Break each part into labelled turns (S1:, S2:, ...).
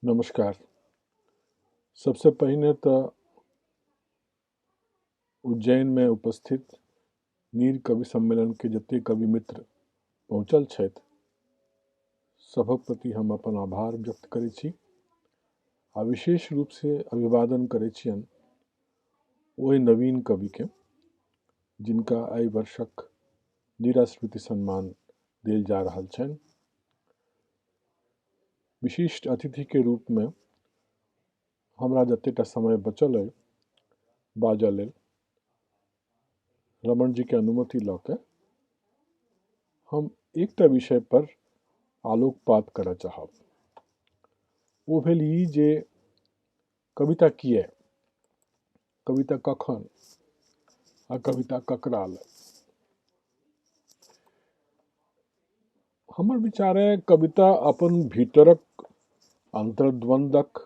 S1: नमस्कार। सबसे पहिने तऽ उज्जैनमे उपस्थित नीर कवि सम्मेलनके जतेक कवि मित्र पहुँचल छथि सभक प्रति हम अपन आभार व्यक्त करै छी आ विशेष रूपसँ अभिवादन करै छियनि ओहि नवीन कविके जिनका एहि वर्षक नीरा स्मृति सम्मान देल जा रहल छनि। विशिष्ट अतिथिके रूपमे हमरा जतेकटा समय बचल अइ बाजऽ लेल रमण जीके अनुमति लऽ कऽ हम एकटा विषय पर आलोकपात करऽ चाहब। ओ भेल ई जे कविता किए, कविता कखन आ कविता ककरा लए। हमर विचारे कविता अपन भीतरक अन्तर्द्वन्द्वक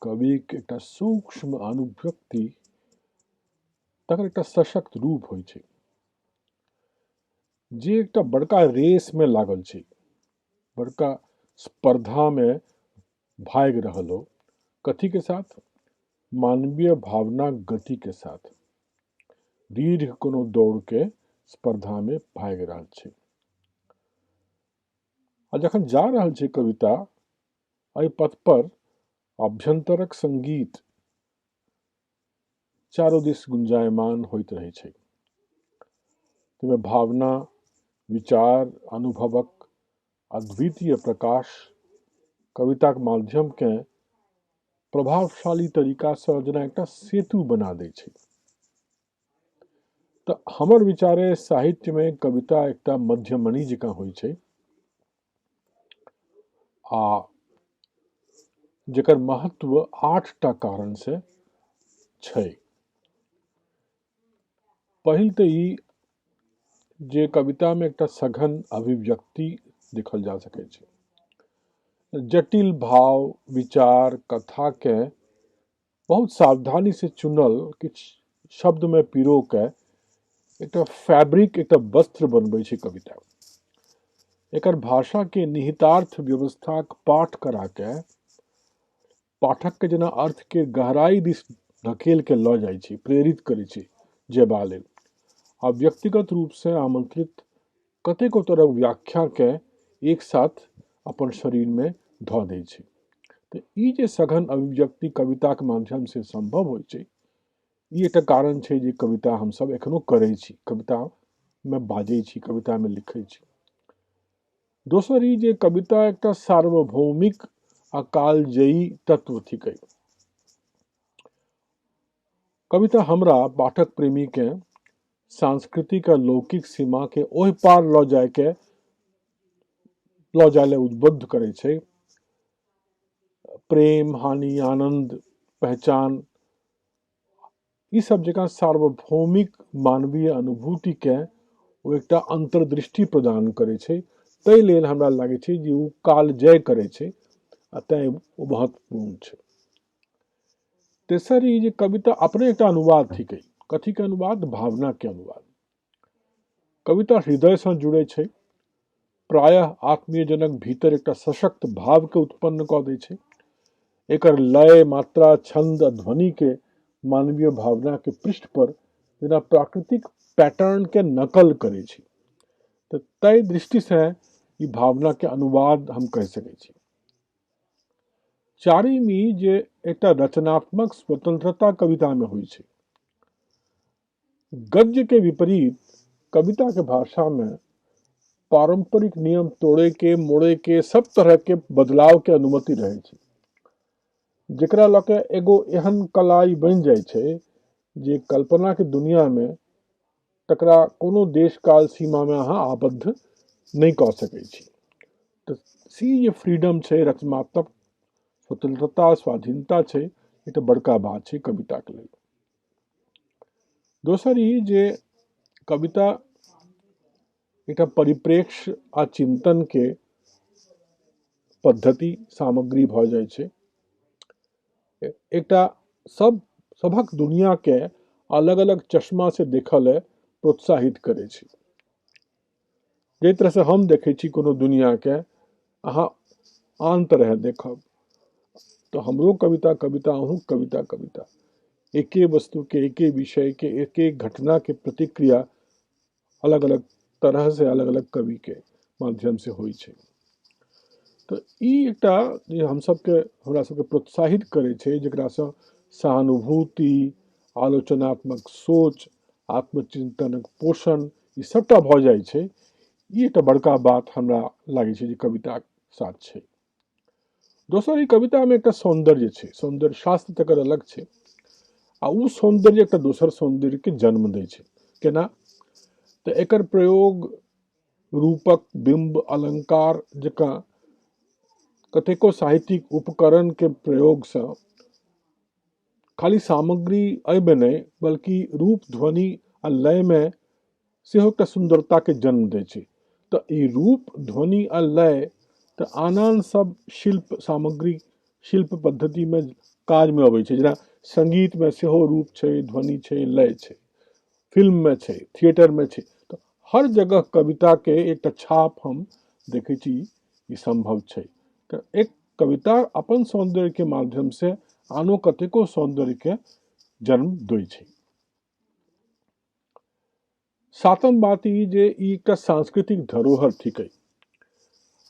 S1: कविक एकटा सूक्ष्म अनुभव्यक्ति तकर एकटा सशक्त रूप होइ छै, जे एकटा बड़का रेसमे लागल छै, बड़का स्पर्धामे भागि रहल हो। कथीके साथ? मानवीय भावना गतिके साथ। दीर्घ कोनो दौड़के स्पर्धामे भागि रहल छै। आ जखन जा रहल छै कविता एहि पथ पर, अभ्यन्तरक संगीत चारो दिस गुंजायमान होइत रहै छै। ताहिमे भावना, विचार, अनुभवक अद्वितीय प्रकाश कविताक माध्यमके प्रभावशाली तरीकासँ जेना एकटा सेतु बना दै छै। तऽ हमर विचारे साहित्यमे कविता एकटा मध्यमणि जकाँ होइ छै आ जकर महत्व 8टा कारणसँ छै। पहिल तऽ ई जे कवितामे एकटा सघन अभिव्यक्ति देखल जा सकै छै। जटिल भाव, विचार, कथाके बहुत सावधानीसँ चुनल किछु शब्दमे पिरो कऽ एकटा फैब्रिक, एकटा वस्त्र बनबै छै कविता। एकर भाषाके निहितार्थ व्यवस्थाक पाठ करा कऽ पाठकके जेना अर्थके गहराइ दिस धकेल के लऽ जाइ छै, प्रेरित करै छै जेबा लेल आ व्यक्तिगत रूपसँ आमंत्रित कतेको तरहक व्याख्याके एक साथ अपन शरीरमे धऽ दै छै। तऽ ई जे सघन अभिव्यक्ति कविताक माध्यमसँ सम्भव होइ छै, ई एकटा कारण छै जे कविता हमसभ एखनो करै छी, कवितामे बाजै छी, कवितामे लिखै छी। दोसर ई जे कविता एकटा सार्वभौमिक आ कालजयी तत्व थिकै। कविता हमरा पाठक प्रेमीके सांस्कृतिक आ लौकिक सीमाके ओहि पार लऽ जायके लऽ जाय लए उद्बुद्ध करै छै। प्रेम, हानि, आनन्द, पहचान, ई सब जकाँ सार्वभौमिक मानवीय अनुभूतिके ओ एकटा अन्तर्दृष्टि प्रदान करै छै। ताहि लेल हमरा लागै छै जे ओ कालजय करै छै आ तैँ ओ महत्वपूर्ण छै। तेसर ई जे कविता अपने एकटा अनुवाद थिकै। कथीके अनुवाद? भावनाके अनुवाद। कविता हृदयसँ जुड़ै छै, प्रायः आत्मीयजनक भीतर एकटा सशक्त भावके उत्पन्न कऽ दै छै। एकर लय, मात्रा, छंद आ ध्वनिके मानवीय भावनाके पृष्ठ पर जेना प्राकृतिक पैटर्नके नकल करै छै। तऽ ताहि दृष्टिसँ ई भावनाके अनुवाद हम कहि सकै छी। चारिम ई जे एकटा रचनात्मक स्वतंत्रता कवितामे होइ छै। गद्य के विपरीत कविता के भाषा में पारंपरिक नियम तोड़े के, मोड़े के, सब तरह के बदलाव के अनुमति रहै छै, जेकरा लऽ के एगो एहन कला ई बनि जाइ छै जे कल्पना के दुनिया में तकरा कोनो देश काल सीमा में अहाँ आबद्ध नहि कऽ सकै छी। तऽ सी जे फ्रीडम छै, रचनात्मक स्वतंत्रता, स्वाधीनता छै, एकटा बड़का बात छै कविताके लेल। दोसर ई जे कविता एकटा परिप्रेक्ष्य आ चिन्तनके पद्धति सामग्री भऽ जाइ छै। एकटा सभक दुनियाके अलग अलग चश्मासँ देखऽ लए प्रोत्साहित करै छै। जाहि तरहसँ हम देखै छी कोनो दुनियाके, अहाँ आन तरहे देखब। तऽ हमरो कविता कविता, अहूँके कविता कविता। एके वस्तुके, एके विषयके, एके घटनाके प्रतिक्रिया अलग अलग तरहसँ अलग अलग कविके माध्यमसँ होइ छै। तऽ ई एकटा जे हमसभके हमरा सबके प्रोत्साहित करै छै, जकरासँ सहानुभूति, आलोचनात्मक सोच, आत्मचिन्तनक पोषण, ई सबटा भऽ जाइ छै। ई एकटा बड़का बात हमरा लागै छै जे कविताक साथ छै। दोसर, ई कवितामे एकटा सौन्दर्य छै, सौन्दर्य शास्त्र तकर अलग छै, आ ओ सौन्दर्य एकटा दोसर सौन्दर्यके जन्म दै छै। केना? तऽ एकर प्रयोग रूपक, बिम्ब, अलङ्कार जकाँ कतेको साहित्यिक उपकरणके प्रयोगसँ खाली सामग्री एहिमे नहि, बल्कि रूप, ध्वनि आ लयमे सेहो एकटा सुन्दरताके जन्म दै छै। तऽ ई रूप, ध्वनि आ लय तऽ आन आन सब शिल्प सामग्री, शिल्प पद्धतिमे काजमे अबै छै। जेना सङ्गीतमे सेहो रूप छै, ध्वनि छै, लय छै, फिल्ममे छै, थिएटरमे छै। तऽ हर जगह कविताके एकटा छाप हम देखै छी, ई सम्भव छै। तऽ एक कविता अपन सौन्दर्यके माध्यमसँ आनो कतेको सौन्दर्यके जन्म दै छै। सातम बात ई जे ई एकटा सांस्कृतिक धरोहर थिकै।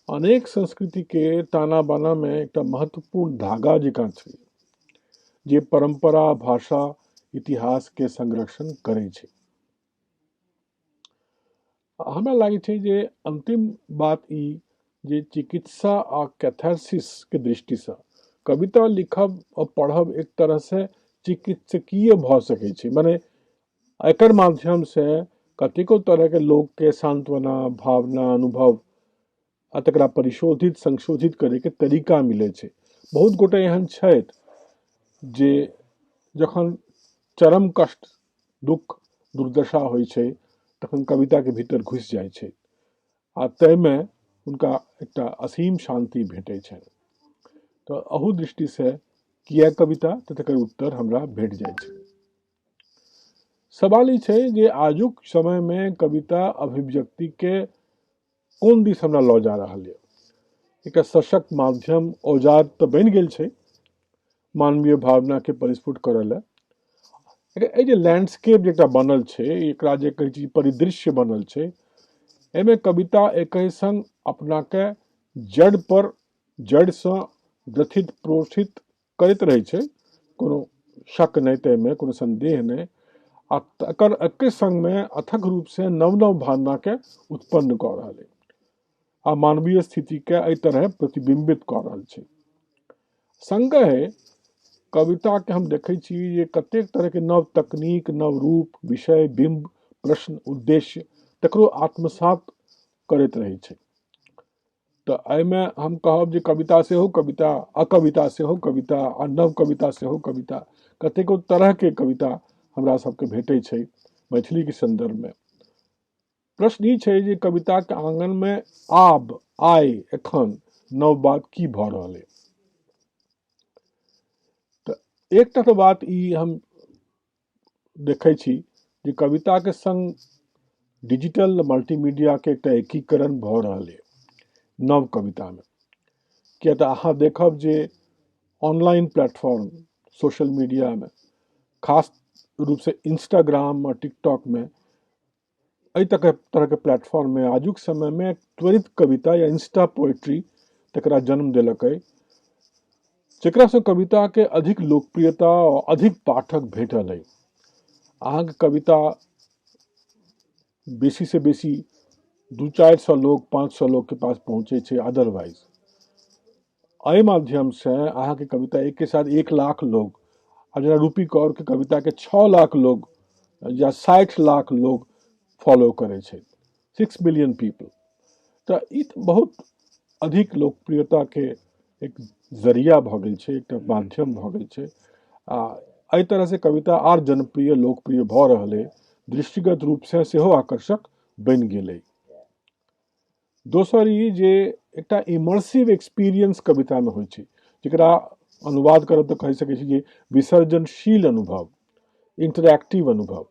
S1: अनेक संस्कृतिके ताना बानामे एकटा महत्वपूर्ण धागा जकाँ छै, जे परम्परा, भाषा, इतिहासके संरक्षण करै छै। हमरा लागै छै जे अन्तिम बात ई जे चिकित्सा आ कैथारसिसके दृष्टिसँ कविता लिखब आ पढ़ब एक तरहसँ चिकित्सकीय भऽ सकै छै। मने एकर माध्यमसँ कतेको तरहके लोकके सान्त्वना, भावना, अनुभव आ तकरा परिशोधित संशोधित करैके तरीका मिलै छै। बहुत गोटे एहन छथि जे जखन चरम कष्ट, दुःख, दुर्दशा होइ छै तखन कविताके भीतर घुसि जाइ छै आ ताहिमे हुनका एकटा असीम शान्ति भेटै छनि। तऽ अहू दृष्टिसँ किए कविता, तऽ तकर उत्तर हमरा भेट जाइ छै। सवाल ई छै जे आजुक समयमे कविता अभिव्यक्तिके कोन दिस हमरा लऽ जा रहल यऽ। एकटा सशक्त माध्यम, औजार तऽ बनि गेल छै मानवीय भावनाके परिस्फुट करऽ लए। एहि जे लैंडस्केप जे एकटा बनल छै, एकरा जे कहै छी परिदृश्य बनल छै, एहिमे कविता एकहि सङ्ग अपनाके जड़ पर जड़िसँ ग्रथित प्रोषित करैत रहै छै, कोनो शक नहि ताहिमे, कोनो सन्देह नहि, आ तकर एके सङ्गमे अथक रूपसँ नव नव भावनाके उत्पन्न कऽ रहल अइ आ मानवीय स्थितिके एहि तरहे प्रतिबिम्बित कऽ रहल छै। सङ्गहि कविताके हम देखै छी जे कतेक तरहके नव तकनीक, नव रूप, विषय, बिम्ब, प्रश्न, उद्देश्य तकरो आत्मसात करैत रहै छै। तऽ एहिमे हम कहब जे कविता सेहो कविता, अकविता सेहो कविता आ नव कविता सेहो कविता, कतेको तरहके कविता हमरा सबके भेटै छै मैथिलीके सन्दर्भमे। प्रश्न ई छै जे कविताके आङ्गनमे आब, आइ, एखन नव बात की भऽ रहल अइ। तऽ एकटा तऽ बात ई हम देखै छी जे कविताके सङ्ग डिजिटल मल्टीमीडियाके एकटा एकीकरण भऽ रहल अइ नव कवितामे। किए तऽ अहाँ देखब जे ऑनलाइन प्लेटफॉर्म, सोशल मीडियामे, खास रूपसँ इंस्टाग्राम आ टिकटॉकमे, एहि तरहके प्लेटफॉर्ममे आजुक समयमे त्वरित कविता या इंस्टा पोएट्री तकरा जन्म देलक अइ, जकरासँ कविताके अधिक लोकप्रियता आ अधिक पाठक भेटल अइ। अहाँके कविता बेसीसँ बेसी 200-400 लोक, 500 लोकके पास पहुँचै छै अदरवाइज। एहि माध्यमसँ अहाँके कविता एकके साथ 1 लाख लोग, आ जेना रूपी कौरके कविताके 6 लाख लोग या 60 लाख लोग फॉलो करै छै, 6 मिलियन पीपल। तऽ ई तऽ बहुत अधिक लोकप्रियताके एक जरिया भऽ गेल छै, एकटा माध्यम भऽ गेल छै आ एहि तरहसँ कविता आर जनप्रिय, लोकप्रिय भऽ रहल अइ, दृष्टिगत रूपसँ सेहो आकर्षक बनि गेल अइ। दोसर ई जे एकटा इमर्सिव एक्सपीरियंस कवितामे होइ छै, जकरा अनुवाद करब तऽ कहि सकै छी जे विसर्जनशील अनुभव, इंटरैक्टिव अनुभव,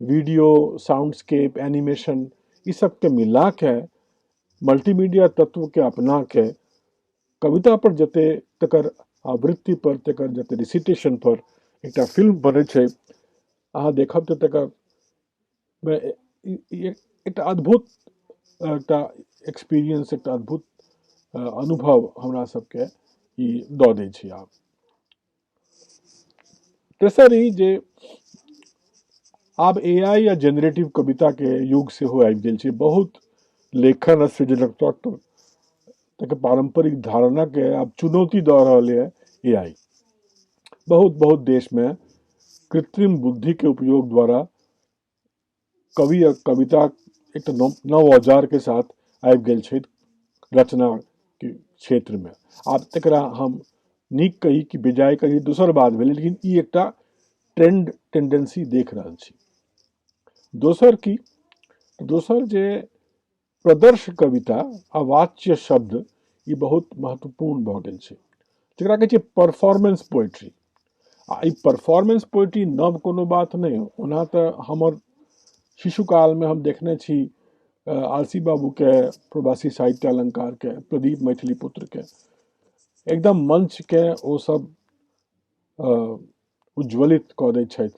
S1: वीडियो, साउंडस्केप, एनिमेशन, ई सबके मिलाके मल्टीमीडिया तत्वके अपनाके कविता पर जते तकर आवृत्ति पर, तकर जते रिसिटेशन पर एकटा फिल्म बनै छै, अहाँ देखब तऽ तकर मे एकटा अद्भुत एकटा एक्सपीरियंस, एकटा अद्भुत अनुभव हमरा सबके ई दऽ दै छै। आब तेसर ई जे आब एआई या जेनरेटिव कविताके युग सेहो आबि गेल छै। बहुत लेखन आ सृजनात्मक तकर पारम्परिक धारणाके आब चुनौती दऽ रहल यऽ एआई। बहुत बहुत देशमे कृत्रिम बुद्धिके उपयोग द्वारा कवि आ कविता एकटा नव नव औजारके साथ आबि गेल छथि रचनाके क्षेत्रमे। आब तकरा हम नीक कही कि बेजाय कही, दोसर बात भेलै, लेकिन ई एकटा ट्रेंड टेंडेंसी देख रहल छी। दोसर की, दोसर जे प्रदर्श कविता आ वाच्य शब्द ई बहुत महत्वपूर्ण भऽ गेल छै, जकरा कहै छै परफॉर्मेंस पोएट्री। आ ई परफॉर्मेंस पोएट्री नव कोनो बात नहि। ओना तऽ हमर शिशुकालमे हम देखने छी आरसी बाबूके प्रवासी साहित्य अलङ्कारके, प्रदीप मैथिली पुत्रके एकदम मंचके ओ सब उज्ज्वलित कऽ दै छथि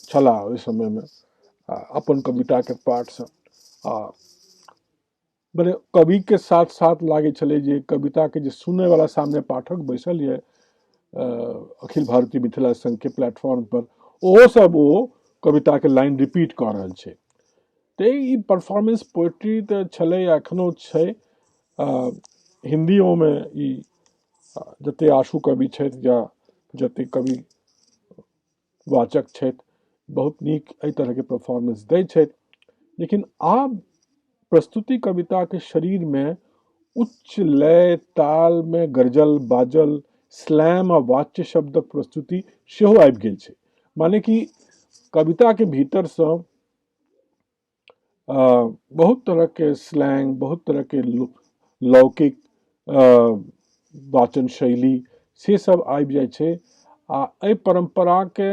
S1: छलाह ओहि समयमे अपन कविताके पाठसँ। आ मने कविके साथ साथ लागै छलै जे कविताके जे सुनयवला सामने पाठक बैसल यऽ अखिल भारतीय मिथिला संघके प्लेटफॉर्म पर, ओहो सब ओ कविताके लाइन रिपीट कऽ रहल छै। तऽ ई परफॉर्मेंस पोएट्री तऽ छलै, एखनो छै। हिन्दियोमे ई जते आशु कवि छथि या जते कवि वाचक छथि, बहुत नीक एहि तरहके परफॉर्मेंस दै छथि। लेकिन आब प्रस्तुति कविताके शरीरमे उच्च लय तालमे गरजल बाजल स्लैम आ वाच्य शब्दक प्रस्तुति सेहो आबि गेल छै। माने कि कविताके भीतरसँ बहुत तरहके स्लैंग, बहुत तरहके लौकिक वाचन शैली से सब आबि जाइ छै। आ एहि परम्पराके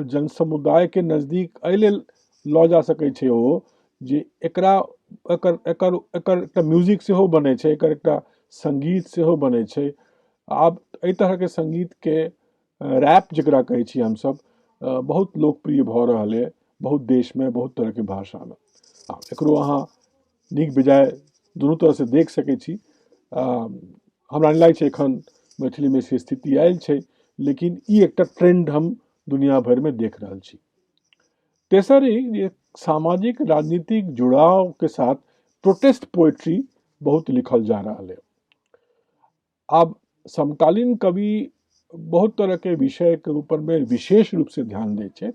S1: जन समुदायके नजदीक एहि लेल लऽ जा सकै छै ओ जे एकरा एकर एकर एकर एकटा म्यूजिक सेहो बनै छै, एकर एकटा सङ्गीत सेहो बनै छै। आब एहि तरहके सङ्गीतके रैप जकरा कहै छी हमसब, बहुत लोकप्रिय भऽ रहल अइ बहुत देशमे, बहुत तरहके भाषामे। आ एकरो अहाँ नीक बेजाय दुनू तरहसँ देख सकै छी। हमरा नहि लागै छै एखन मैथिलीमे से स्थिति आयल छै, लेकिन ई एकटा ट्रेंड हम दुनिया भरिमे देख रहल छी। तेसर ई जे सामाजिक राजनीतिक जुड़ावके साथ प्रोटेस्ट पोएट्री बहुत लिखल जा रहल है। आब समकालीन कवि बहुत तरहके विषयके ऊपरमे विशेष रूपसँ ध्यान दै छै,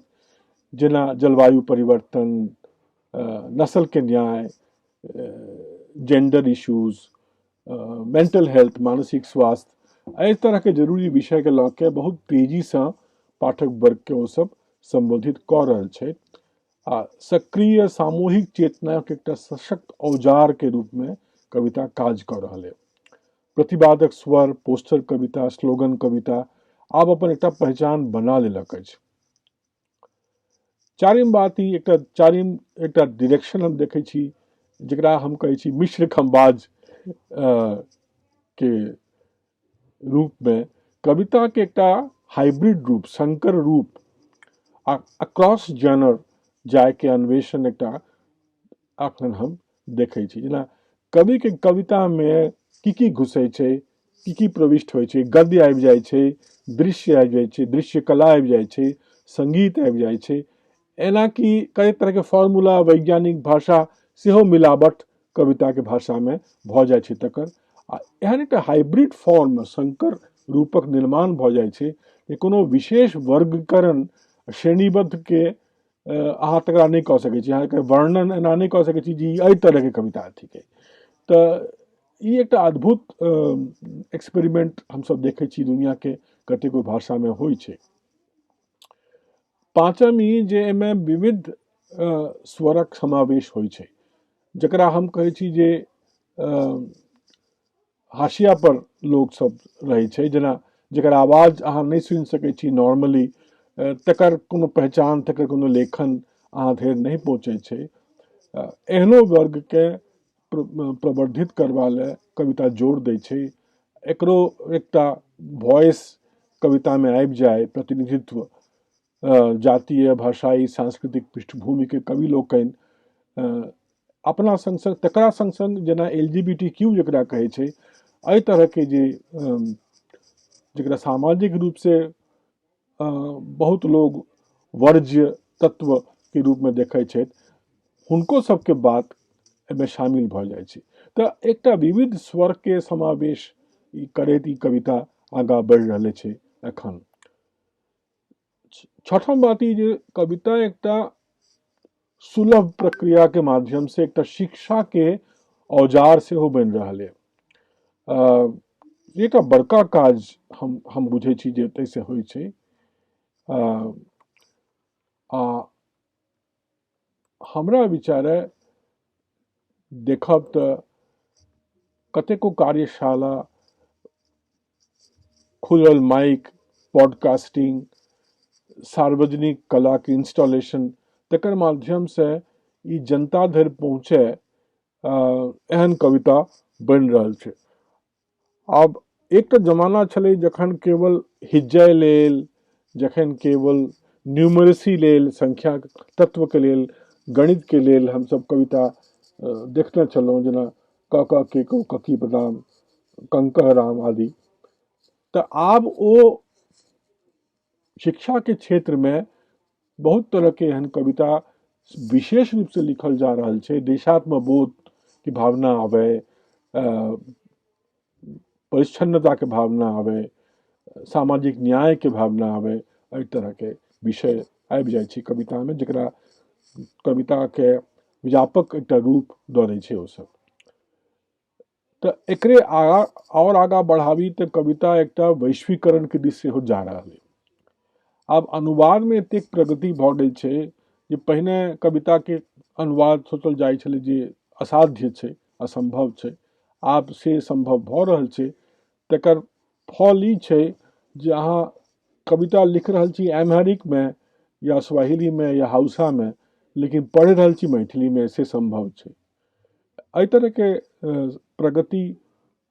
S1: जेना जलवायु परिवर्तन, नस्लके न्याय, जेंडर इश्यूज, मेंटल हेल्थ, मानसिक स्वास्थ्य, एहि तरहके जरूरी विषयके लऽ के बहुत तेजीसँ पाठक वर्गके ओसभ सम्बोधित कऽ रहल छै। आ सक्रिय सामूहिक चेतनाके एकटा सशक्त औजारके रूपमे कविता काज कऽ रहल अइ। प्रतिवादक स्वर, पोस्टर कविता, स्लोगन कविता आब अपन एकटा पहचान बना लेलक अछि। चारिम बात ई एकटा चारिम एकटा डायरेक्शन हम देखै छी, जकरा हम कहै छी मिश्र खम्बाज के रूपमे कविताके एकटा हाइब्रिड रूप, संकर रूप आ अक्रॉस जनर जायके अन्वेषण एकटा अखन हम देखै छी। जेना कविके कवितामे की की घुसै छै, की की प्रविष्ट होइ छै, गद्य आबि जाइ छै, दृश्य आबि जाइ छै, दृश्य कला आबि जाइ छै, सङ्गीत आबि जाइ छै, एना कि कई तरहके फॉर्मूला, वैज्ञानिक भाषा सेहो मिलावट कविताके भाषामे भऽ जाइ छै तकर। आ एहन एकटा हाइब्रिड फॉर्म, संकर रूपक निर्माण भऽ जाइ छै जे कोनो विशेष वर्गीकरण श्रेणीबद्धके अहाँ तकरा नहि कऽ सकै छी, अहाँके वर्णन एना नहि कऽ सकै छी जे ई एहि तरहके कविता थिकै। तऽ ई एकटा अद्भुत एक्सपेरिमेंट हमसब देखै छी दुनिआँके कतेको भाषामे होइ छै। पाँचम ई जे एहिमे विविध स्वरक समावेश होइ छै, जकरा हम कहै छी जे हाशिया पर लोक सब रहै छै, जेना जकर आवाज अहाँ नहि सुनि सकै छी नॉर्मली, तकर कोनो पहचान, तकर कोनो लेखन अहाँ धरि नहि पहुँचै छै। एहनो वर्गके प्रवर्धित करबा लए कविता जोर दै छै। एकरो एकटा वॉइस कवितामे आबि जाय, प्रतिनिधित्व जातीय, भाषाई, सांस्कृतिक पृष्ठभूमिके कवि लोकनि अपना सङ्ग सङ्ग, तकरा सङ्ग सङ्ग जेना L G B T Q जकरा कहै छै, एहि तरहके जे जकरा सामाजिक रूपसँ बहुत लोग वर्ज्य तत्वके रूपमे देखै छथि, हुनको सबके बात एहिमे शामिल भऽ जाइ छै। तऽ एकटा विविध स्वरके समावेश ई करैत ई कविता आगाँ बढ़ि रहल छै एखन। छठम बात ई जे कविता एकटा सुलभ प्रक्रियाके माध्यमसँ एकटा शिक्षाके औजार सेहो बनि रहल यऽ। एकटा बड़का काज हम बुझै छी जे ताहिसँ होइ छै। आ हमरा विचारे देखब तऽ कतेको कार्यशाला, खुलल माइक, पॉडकास्टिंग, सार्वजनिक कलाके इंस्टॉलेशन, तकर माध्यमसँ ई जनता धरि पहुँचै, एहन कविता बनि रहल छै। आब एकटा जमाना छलै जखन केवल हिज्जय लेल, जखन केवल न्यूमरेसी लेल, संख्या तत्वके लेल, गणितके लेल हमसब कविता देखने छलहुँ, जेना क क के कौ ककी बदाम, कंकह राम आदि। तऽ आब ओ शिक्षाके क्षेत्रमे बहुत तरहके एहन कविता विशेष रूपसँ लिखल जा रहल छै, देशात्मबोधके भावना आबै, परिच्छन्नताके भावना आबै, सामाजिक न्यायके भावना आबै, एहि तरहके विषय आबि जाइ छै कवितामे, जकरा कविताके व्यापक एकटा रूप दऽ दै छै ओसब। तऽ एकरे आगाँ आओर आगाँ बढ़ाबी तऽ कविता एकटा वैश्वीकरणके दिस सेहो जा रहल अइ। आब अनुवादमे एतेक प्रगति भऽ गेल छै जे पहिने कविताके अनुवाद सोचल जाइ छलै जे असाध्य छै, असम्भव छै, आब से सम्भव भऽ रहल छै। तकर फल ई छै जे अहाँ कविता लिख रहल छी एमहरिकमे या स्वाहिलीमे या हाउसामे, लेकिन पढ़ि रहल छी मैथिलीमे, से सम्भव छै। एहि तरहके प्रगति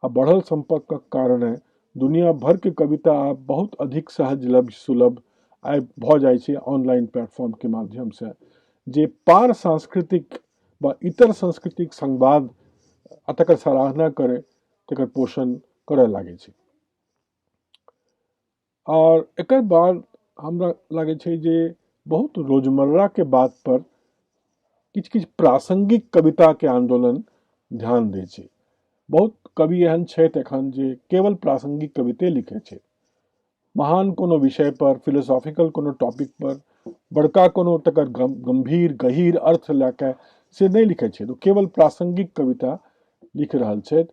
S1: आ बढ़ल सम्पर्कक कारणे दुनिया भरिके कविता आब बहुत अधिक सहज लभ्य सुलभ आबि भऽ जाइ छै ऑनलाइन प्लेटफॉर्मके माध्यमसँ, जे पार सांस्कृतिक वा इतर सांस्कृतिक संवाद आ तकर सराहना करै, तकर पोषण करऽ लागै छै। आओर एकर बाद हमरा लागै छै जे बहुत रोजमर्राके बातपर किछु किछु प्रासङ्गिक कविताके आन्दोलन ध्यान दै छै। बहुत कवि एहन छथि एखन जे केवल प्रासङ्गिक कविते लिखै छथि, महान कोनो विषयपर, फिलोसॉफिकल कोनो टॉपिकपर, बड़का कोनो तकर गम्भीर गहीर अर्थ लए कऽ से नहि लिखै छथि, ओ केवल प्रासङ्गिक कविता लिख रहल छथि।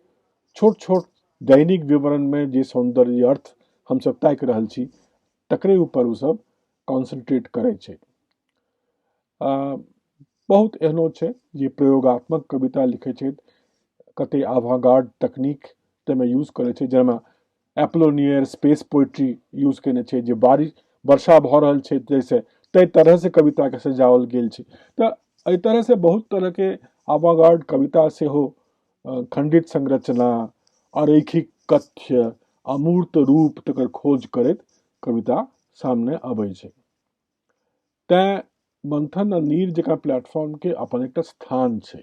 S1: छोट छोट दैनिक विवरणमे जे सौन्दर्य अर्थ हमसब ताकि रहल छी तकरे ऊपर ओसब कॉन्सेन्ट्रेट करै छै। बहुत एहनो छै जे प्रयोगात्मक कविता लिखै छथि, कते आवागार्ड तकनीक ताहिमे यूज करै छै, जाहिमे एप्लोनियर स्पेस पोइट्री यूज केने छै, जे बारिश वर्षा भऽ रहल छै जाहिसँ ताहि तरहसँ कविताके सजाओल गेल छै। तऽ एहि तरहसँ बहुत तरहके आवागार्ड कविता सेहो, खंडित संरचना, अरैखिक कथ्य, अमूर्त रूप तकर खोज करैत कविता सामने अबै छै। तैँ मंथन आ नीर जकाँ प्लेटफॉर्मके अपन एकटा स्थान छै।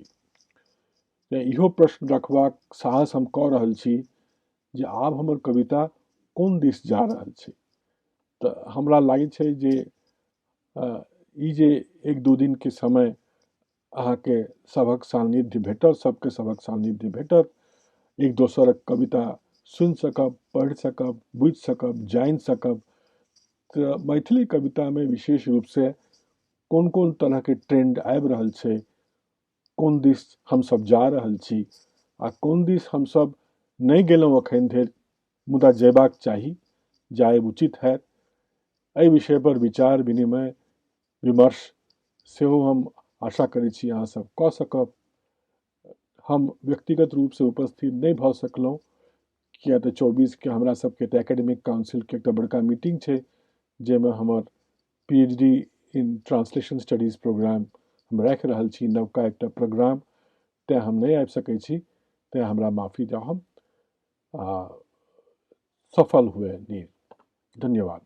S1: तैँ इहो प्रश्न रखबाक साहस हम कऽ रहल छी जे आब हमर कविता कोन दिस जा रहल छै। तऽ हमरा लागै छै जे ई जे एक दू दिनके समय अहाँके सभक सान्निध्य भेटत, सबके सभक सान्निध्य भेटत, एक दोसरक कविता सुनि सकब, पढ़ि सकब, बुझि सकब, जानि सकब, तऽ मैथिली कवितामे विशेष रूपसँ कोन कोन तरहके ट्रेंड आबि रहल छै, कोन दिस हमसब जा रहल छी आ कोन दिस हमसब नहि गेलहुँ एखन धरि, मुदा जयबाक चाही, जायब उचित हैत, एहि विषयपर विचार विनिमय विमर्श सेहो हम आशा करै छी अहाँ सब कऽ सकब। हम व्यक्तिगत रूपसँ उपस्थित नहि भऽ सकलहुँ, किया तऽ 24के हमरा सबके तऽ एकेडमिक काउंसिलके एकटा बड़का मीटिंग छै, जाहिमे हमर P H D in translation studies programme हम राखि रहल छी, नवका एकटा प्रोग्राम, तेँ हम नहि आबि सकै छी, तेँ हमरा माफी चाहब। आ सफल हुए नीर। धन्यवाद।